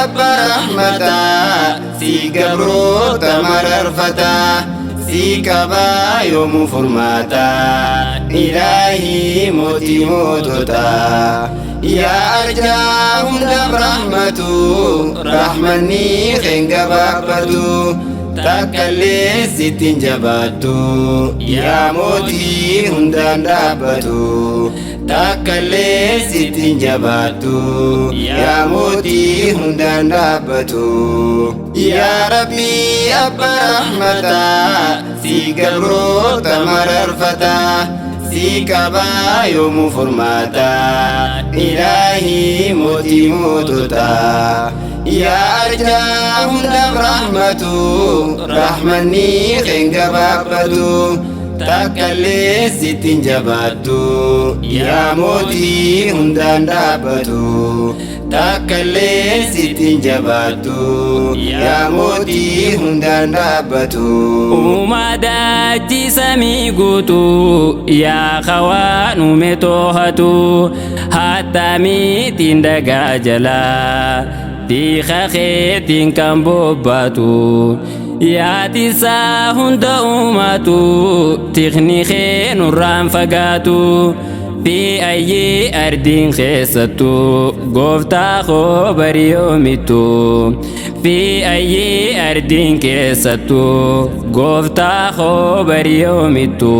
abbaa rahmataa, si gabroota mararfataa, si qabaa yoomuu furmaataa, ilaahii mootii moototaa. Yaa arjaa hundaaf rahmatu, rahmanni keen gabaabbatu, takkallee sitti hin jabaattu, yaa mootii hundaan dhaabbatu. Takkallee sitti hin jabaattu, yaa mootii hundaan dhaabbatu. Yaa Rabbii abbaa rahmataa, si gabroota mararfataa, si qabaa yoomuu furmaataa, ilaahii mootii moototaa. Yaa arjaa hundaaf rahmatu, rahmanni keen gabaabbatu, takkallee sitti hin jabaattu, yaa mootii hundaan dhaabbatu. Takkallee sitti hin jabaattu, yaa mootii hundaan dhaabbatu. Uumaa dachii samii guutuu, yaa hawaan uume too'atu, hattamiitiin dagaa jalaa tiika keetiin kan bobbaatu, yaatisaa hunda uumatu, tikni kee nurraan fagaatu, fi ayyii ardiin keessattuu, gooftaa koo bariyoomittu, fi ayyii ardiin keessattuu, gooftaa koo bariyoomittu.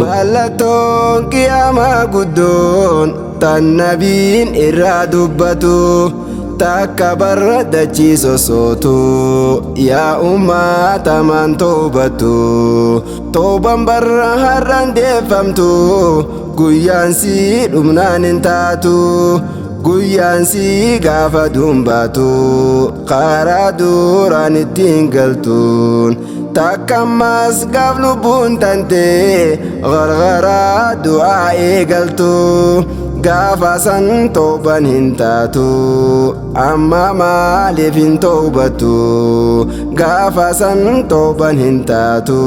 Mallattoon qiyaamaa guddoon tan nabiin irraa dubbatu, takka barra dachii sosootu, yaa ummata maan toobatu. Tooban barra har'aan deeffamtu, guyyaan sii dhumnaan hin taatu, guyyaan sii gaafa duumbaatu, karaa duraan ittiin galtuun. Takka ammas gaaf lubbuun tantee gargaraa du'aa eegaltu, gaafa san tooban hin taatu, amma maaliif hin toobattu? Gaafa san tooban hin taatu,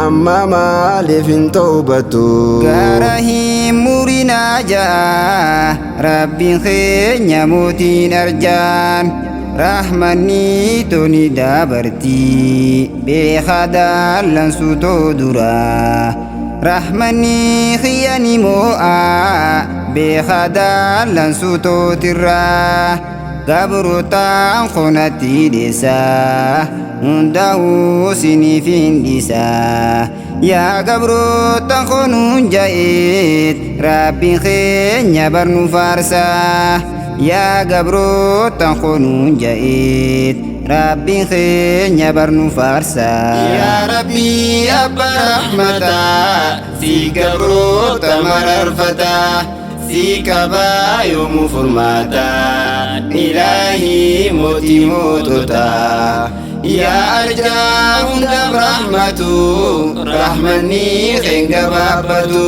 amma maaliif hin toobattu? Gara hin murinaa ja'a Rabbiin keenya mootiin arjaan, rahmanni toni dabartii beekaa daallansutoo dura. Rahmanni kiyyani moo'aa beekaa dallansutootirraa, gabrootaan konatti dheessaa hundaa'uu siniif hin dhiisaa. Yaa gabrootaan konuun ja'eet Rabbiin keenya barnu faarsaa. Yaa gabrootaan konuun ja'eet Rabbiin keenya barnu faarsaa. Yaa Rabbii abbaa rahmataa, si gabroota mararfataa, si qabaa yoomuu furmaataa, ilaahii mootii moototaa. Yaa arjaa hundaaf rahmatu, rahmanni keen gabaabbatu,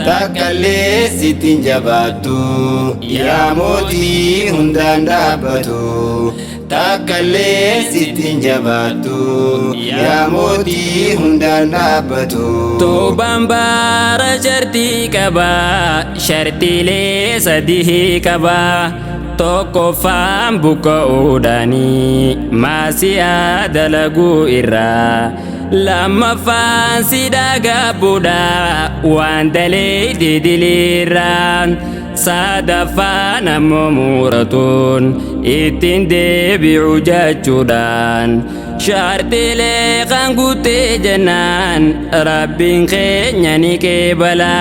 takkallee sitti hin jabaattu, yaa mootii hundaan dhaabbatu. Takkallee sitti hin jabaattu, yaa mootii hundaan dhaabbatu. Toobaan baara shartii qabaa, shartiilee sadii qabaa. Tokkoffaan buqqa'uudhaanii maasiyaa dalaguu irraa. Lammaffaan sidhaa gaabbuudha waan dalee didiliirraa. Sadaffaan ammoo muratuun ittiin deebi'u jechuudhaan. Shartiilee kan guutee jennaan Rabbiin keenya ni qeebala.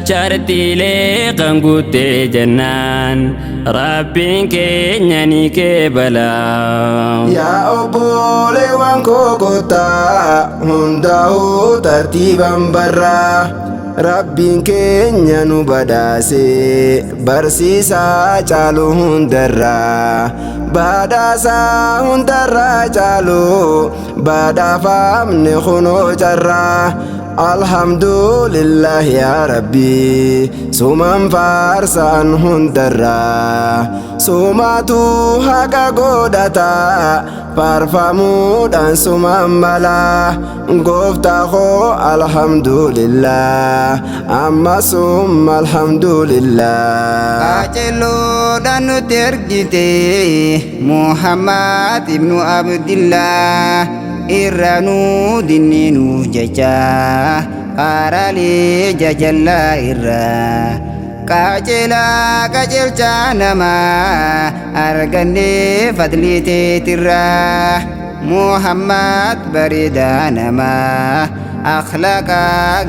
Shartiilee kan guutee jennaan Rabbiin keenya ni qeebala. Yaa obboleewwan koo kottaa, hundaa'uu tartiiban barraa. Rabbiin keenya nu badhaase barsiisaa caalu hundarraa, badhaasaa hundarraa caalu badhaafamne kunoo carraa. Alhamdulillah yaa Rabbi, suman faarsaan hundarraa. Sumatu haqa godhata, faarfamuudhaan suman mala. Gooftaa koo alhamdulillah, amma summa alhamdulillah. Qaceelloodhaan nutti ergite Muhammad ibnu Abdillah, irra nuu dinni nuuf jecha karaalee jajallaa irraa. Qaceelaa qajeelchaa namaa argannee fadlii teetirraa. Muhammad bareedaa namaa, akhlaaqa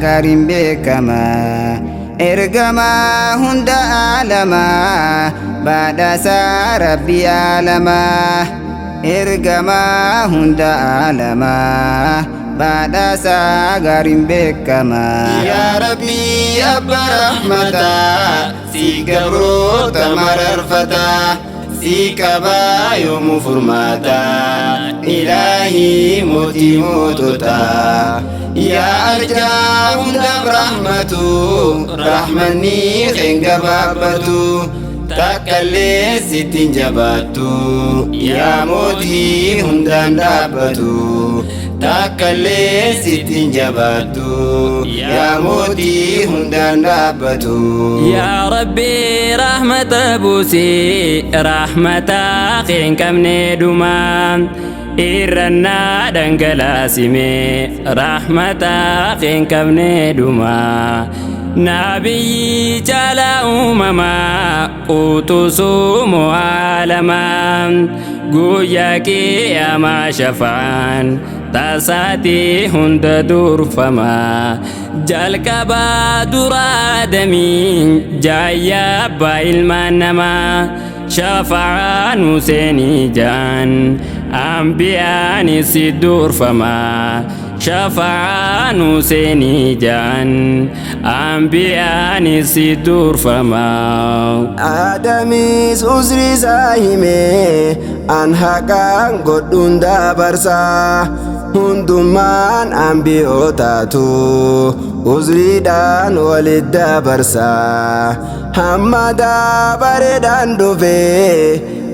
gaariin beekamaa. Ergamaa hunda aalamaa, badhaasaa Rabbi aalamaa. Ergamaa hunda aalamaa, badhaasaa gaariin beekamaa. Yaa Rabbi abbaa rahmataa, si gabroota mararfataa, si qabaa yoomuu furmaataa, Ilaahii mootii moototaa. Yaa arjaa hundaaf rahmatu, rahmanni keen gabaabbatu, takkallee sitti hin jabaattu, yaa mootii hundaan dhaabbatu. Takkallee sitti hin jabaattu, yaa mootii hundaan dhaabbatu. Yaa Rabbi rahmata buusii, rahmata hin qabne dhumaa, irrannaa dhangalaasime, rahmata hin qabne dhumaa. Nabiyyi caalaa uumamaa, quxusuu aalamaa, guyyaa qiyaamaa shafaan taasaatii hunda durfamaa. Jalqabaa dura Aadamiin jaayyaa abbaa ilmaan namaa, shafa'aa nu seenii jaan ambiyaanis si durfamaa. Shafa'aa nu seenii jaan ambiyaanis si durfamaa. Aadamis uzri isaa hime, an haqaan godhuun dabarsaa. Hundummaan ambiyootaatu uzriidhaan walit dabarsaa. Hamma dabareedhaan dhufe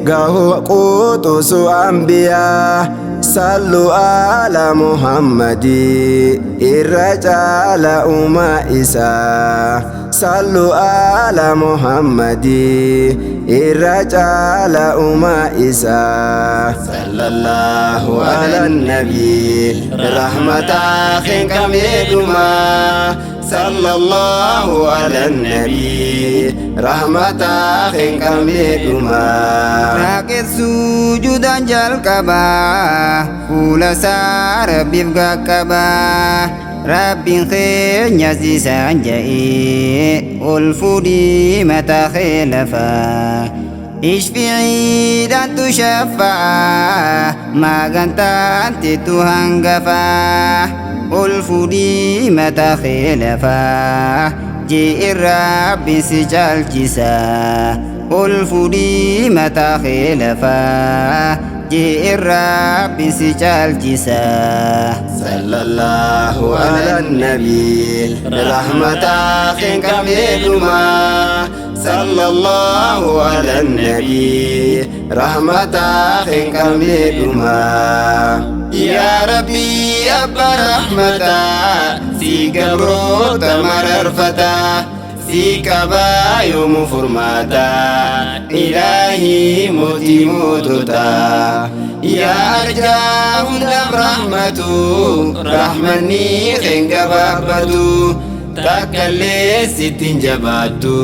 gahu quxusu ambiyaa. Sallu ala Muhammadi, irra caala uumaa isaa. Sallu ala Muhammadi, irra caala uumaa isaa. Sallallahu ala nabi, rahmataa hin qabne dhumaa. Sallallahu ala nabi, rahmataa hin qabne dhumaa. Raaqee sujuudaan jalqabaa, fuula isaa Rabbiif qaqqabaa. Rabbiin keenya siisaan ja'ee, ol fuudhii mataa kee lafaa. Ishfiiciidhaan tu shaffa'aa, magantaan teettu hangafaa. Ol fuudhii mataa kee lafaa, ji'i Rabbiin si caalchisaa. Ol fuudhii mataa kee lafaa, ji'i Rabbiin si caalchisaa. Sallallahu ala nabi, rahmataa hin qabne dhumaa. Sallallahu ala nabi, rahmataa hin qabne dhumaa. Yaa Rabbi abbaa rahmataa, si gabroota mararfataa, si qabaa yoomuu furmaataa, Ilaahii mootii moototaa. Yaa arjaa hundaaf rahmatu, rahmanni keen gabaabbatu, takkallee sitti hin jabaattu,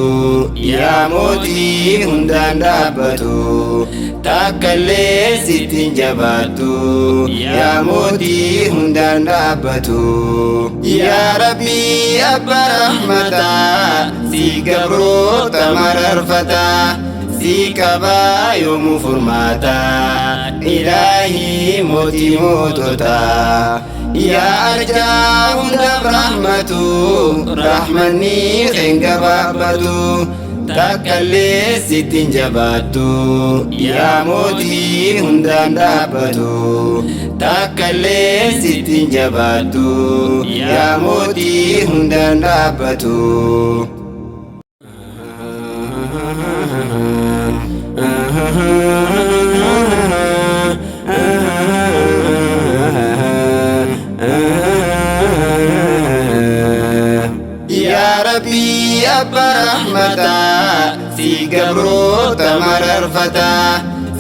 yaa mootii hundaan dhaabbatu. Takkallee sitti hin jabaattu, yaa mootii hundaan dhaabbatu. Yaa Rabbi abbaa rahmataa, si gabroota mararfataa, si qabaa yoomuu furmaataa, Ilaahii mootii moototaa. Yaa arjaa hundaaf rahmatu, rahmanni keen gabaabbatu, Takkallee sitti hin jabaattu yaa mootii hundaan dhaabbatu. Takkallee sitti hin jabaattu yaa mootii hundaan dhaabbatu. Yaa Rabbii abbaa rahmataa si gabroota mararfataa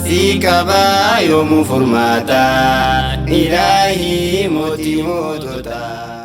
si qabaa yoomuu furmaataa, Ilaahii mootii moototaa.